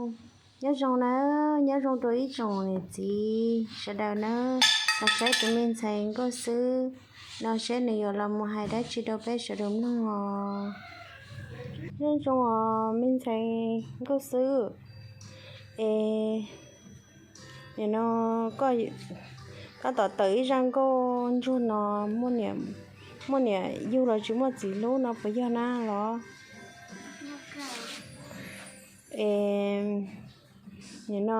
Nyob zoo na, nyob zoo rau ib tsoom niam txiv sawv daws na, los saib tus me ntxhais Nkauj Xwb no seb nws yuav los mus hais dab tsi rau peb sawv daws mloog os. Nyob zoo os me ntxhais Nkauj Xwb, es nim no koj tom tawm ib zaj nkauj ntsuag no, muaj niam yug los tsis muaj txiv hlub no puas yog na los? Es nim no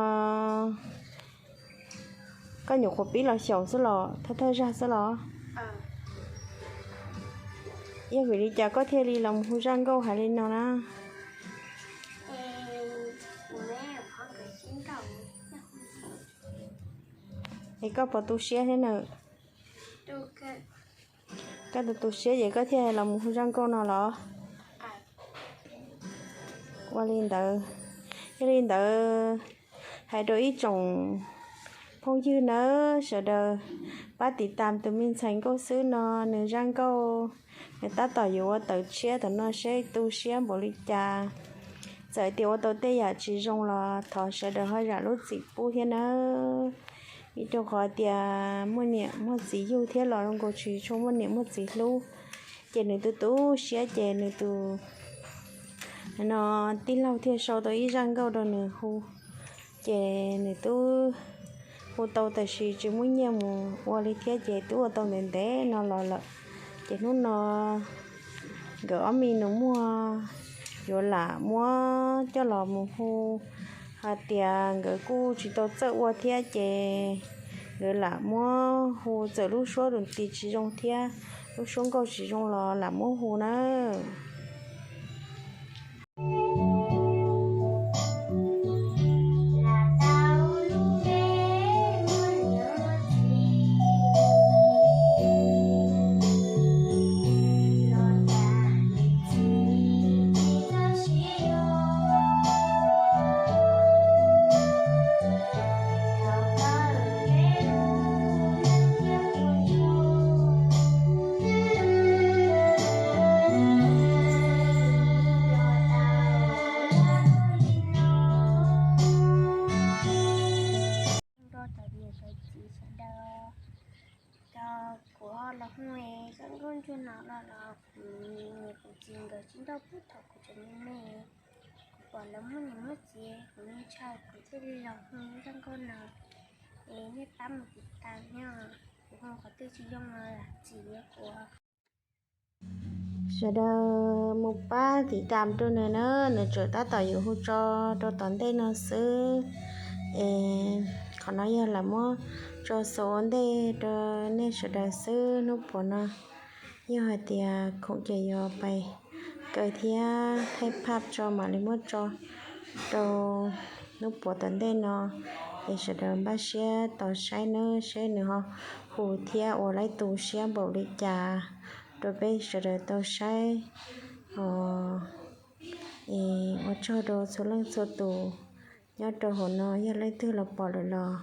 koj nyuam qhuav pib los xyaum xwb los thawj thawj zag xwb los? Yog vim li cas koj thiaj li los mus hu zaj nkauj hais li no na? Es koj puas tu siab thiab na? Koj tu tu siab ces koj thiaj los mus hu zaj nkauj no los? Ua li ntawd, yog li ntawd hais rau ib tsoom phooj ywg nawb, sawv daws pab tiv tam tus me ntxhais Nkauj Xwb no, nws zaj nkauj nws tab tom yuav ua tawm tshiab tom no seb tu siab npaum li cas. Txawm tias ua tau tej yam tsis zoo los thov sawv daws ho zam lub txim pub thiab nawb. Vim rau qhov tias muaj niam muaj txiv yug thiab los zoo nkaus tsis tshua muaj niam muaj txiv hlub, ces nws tu tu siab ces nws tus no tij laug thiaj sau tau ib zaj nkauj rau nws hu. Ces nws twb hu tau tab sis tsis muaj nyiaj mus ua li thiab ces twb ua tau ntev ntev no los lawm. Ces hnub no nkawd ob me nus muag yuav lam muab coj los mus hu, hais tias nkawd kuj tsis tau txawj ua thiab ces nkawd lam muab hu, txawm lub suab dum tis tsis zoo thiab lub suab nkauj tsis zoo los lam muab hu nawb. Rau cov niam cov txiv sawv daws, cov kuv ho los hu zaj nkauj ntsuag no los los kuv niam kuv txiv nkawd tsis nrauj pub thaum kuv tseem me me, kuv pom lawv muaj niam muaj txiv kuv ntshai kuv thiaj li los hu zaj nkauj no. Es nej pab mus tiv tas nyob, kuv hu qhov twg tsis zoo los lam txim kuv. Sawv daws mus pab tiv tas rau nws na, nws tseem tab tom yuav hu tso rau tom ntej no xwb. Es qhov no yog lam muab tso xaus ua ntej rau nej sawv daws xwb hnub puas no. Yog hais tias khoom ces yuav pais kaw thiab thaij phaj tso mam li muab tso rau hnub puas tom ntej no. Es sawv daws npaj siab tos saib nawb, seb nws ho hu thiab ua laib tu siab npaum li cas rau peb sawv daws tau saib os. Es ua tsaug rau txhua leej txhua tus nyob rau hauv no, yog leej twg los pom lawm los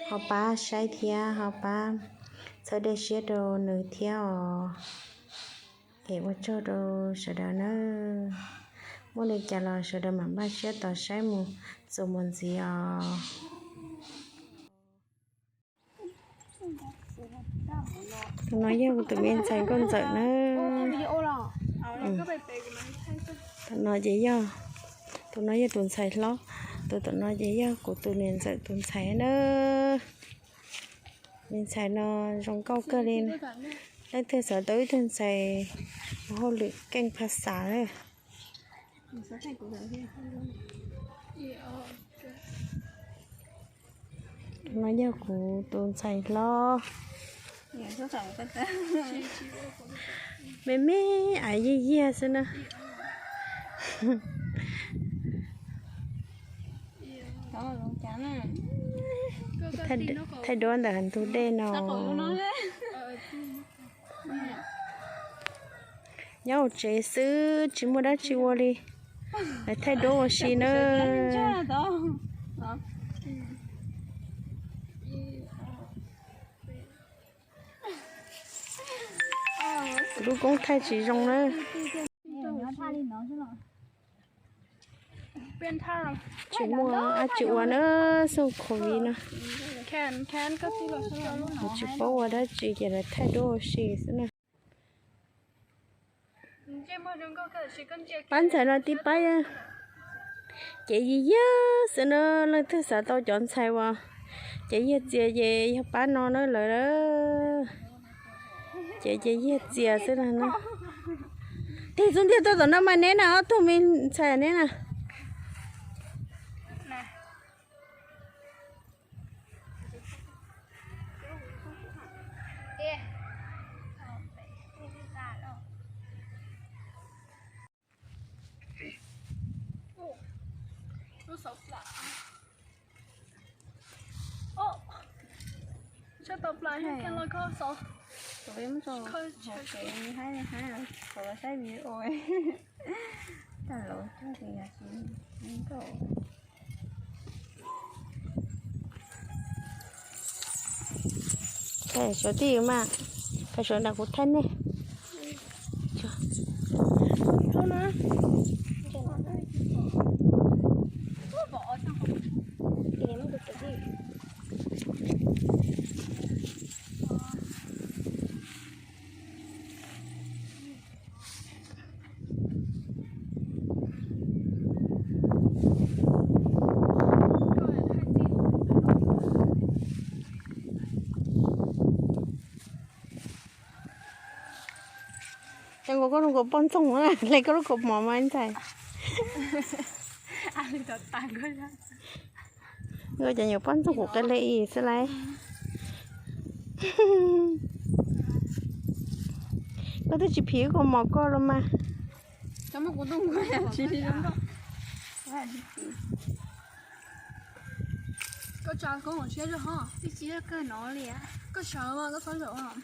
ho pab saib thiab ho pab txhawb dej siab rau nws thiab os. Es ua tsaug rau sawv daws nawb. Muaj li cas los sawv daws mam npaj siab tos saib mus txuas mus ntxiv os. Tus no yog tus me ntxhais nkauj ntxawm na. Tus no ces yog, tus no yog tus ntxhais hlob, tus tom no ces yog kuv tus niam ntxawm tus ntxhais na. Me ntxhais no zoo nkauj kawg li. Leej twg xav tau ib tug ntxhais ua hauj lwm keej phaj xav na. Tus no yog kuv tus ntxhais hlob. Me me, av yig yiag xwb na. Thaij duab ntawm ntug dej no. Nyob hauv tsev xwb tsis muaj dab tsi ua li. Lawv thaij duab ua si na. Kuv lub koob thaij tsis zoo na. Tsis muaj dab tsi ua na, xyoo covid no. Kuv tsis paub ua dab tsi ces lawv thaij duab ua si xwb na. Pab ntxhais no tib pab, ces yig yig xwb na, leej twg xav tau cov ntxhais uas ces yiag txias ces yog pab no na lawm. Ces ces yiag txias xwb na. Tig txog ntiag tuaj tom no mas neb na, ob tug me ntxhais neb na. Tshaj tau plaws thiab, koj los koj xauv. Kuv peb mus rau hauv kev haib haib, kuv los saib video. Tag lawm, thaij sawv tij mas, thaij sawv nram kuv thaij nej. Ces nkaus koj lub kaus poj ntxoog, hle koj lub kaus mom mas ntxhais. Nkauj cov nyuam poj ntxoog kuv qe le i xwb lauj. Koj twb tsis phim kaus mom koj los mas. Koj tsa koj siab zog ho. Koj sawv mas koj txhob zaum.